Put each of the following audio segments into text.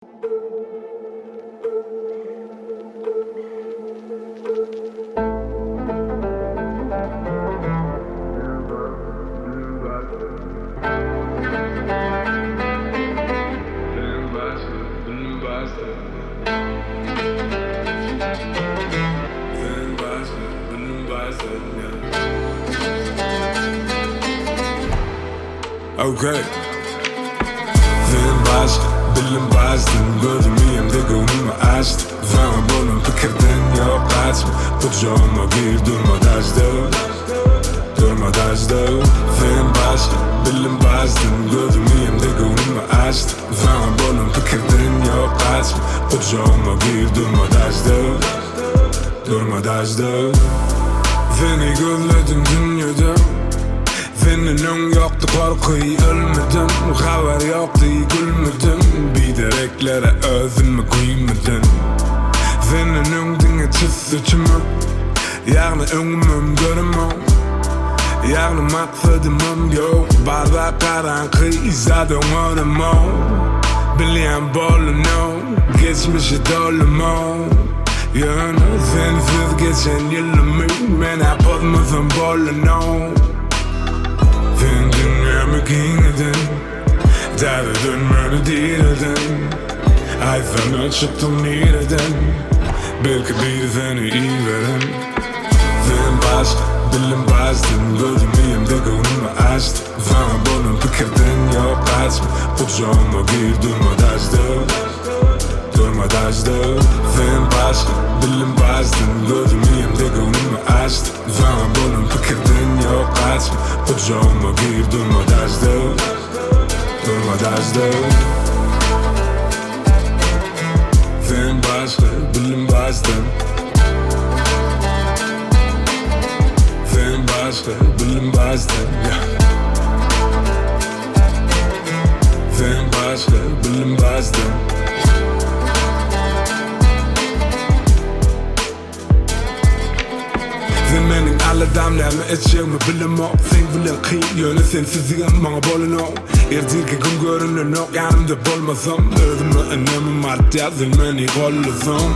Okay. Sen başga, bilim başdan Gözümi hem de göwnümi açtı Sana bolan pikirden yok kaçma Kucağıma gir durma daşda Durma daşda Sen başga, bilim başdan Gözümi hem de göwnümi açtı Sana bolan pikirden yok kaçma Kucağıma gir durma daşda Durma daşda Seni gözledim dünyada Senden öň ýokdy gorky ölmedim Habar ýokdy gülmedim Bidereklere özümi güýmedim Senden öň diňe çyzdy çümük Ýagny öňümem göremok Ýagny maksadymam ýok Barda garaňky zat oňaramok Bilýän bolanok Geçmişi dolumok Ýöne sensiz geçen ýylymy Men-ä pozmasam bolanok Sen dünýämi giňeden Täzeden meni direlden Aýtsana çykdyň nireden Belki biri seni iberen Sen başga, dilim başdan Gözümi hem-de göwnümi açdyň Saňa bolan pikirden ýok gaçma Gujagyma gir durma daşda Durma daşda Sen başga, dilim başdan Gözümi hem-de göwnümi açdyň Saňa bolan pikirden ýok gaçma Gujagyma gir durma daşda Durma daşda Sen başga, bilim başdan Sen başga, bilim başdan yeah. Sen başga, bilim başdan Sen meniň aladam näme etjegimi bilemok Seň bilen kyn ýöne sensizligem maňa bolanok Ertirki gün görünenok ýanymda bolmasam Özüme ynamym artýar sen meni gollasaň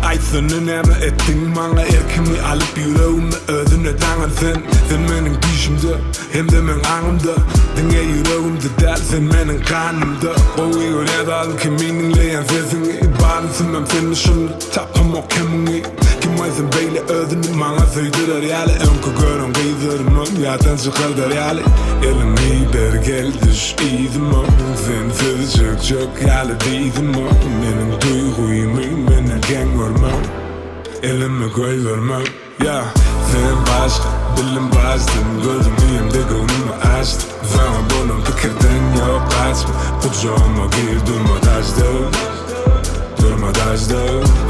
Aýtsana näme etdiň maňa erkimi alyp ýüregimi özüne daňan sen Sen meniň düýşümde hem-de meň aňymda Diňe ýüregimde däl sen meniň ganymda Gowy görýän zadym kimin diňleýän sesiňi Barysynam seni şonda Tapamok kemiňi Kim aýtsyn beýle özüni maňa söýdürer ýaly Öňki gören gyzlarymam ýatdan çykardar ýaly Eliňi ber gel düş yzyma Sensiz çökjek ýaly dyzyma Meniň duýgymy menden geň görme Elimi goýberme Yeah Sen başga, dilim başdan Gözümi hem-de göwnümi açdyň Saňa bolan pikirden ýok gaçma Gujagyma gir durma daşda Durma daşda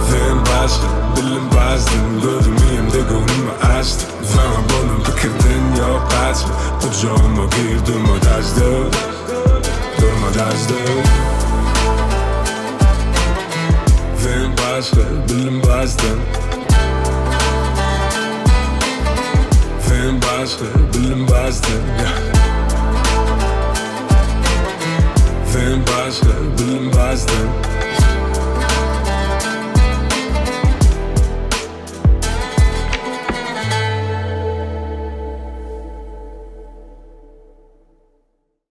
Sen başga, dilim başdan Gözümi hem-de göwnümi açdyň Saňa bolan pikirden ýok gaçma Gujagyma gir durma daşda Durma daşda Sen başga, dilim başdan Sen başga, dilim başdan yeah. Sen başga, dilim başdan.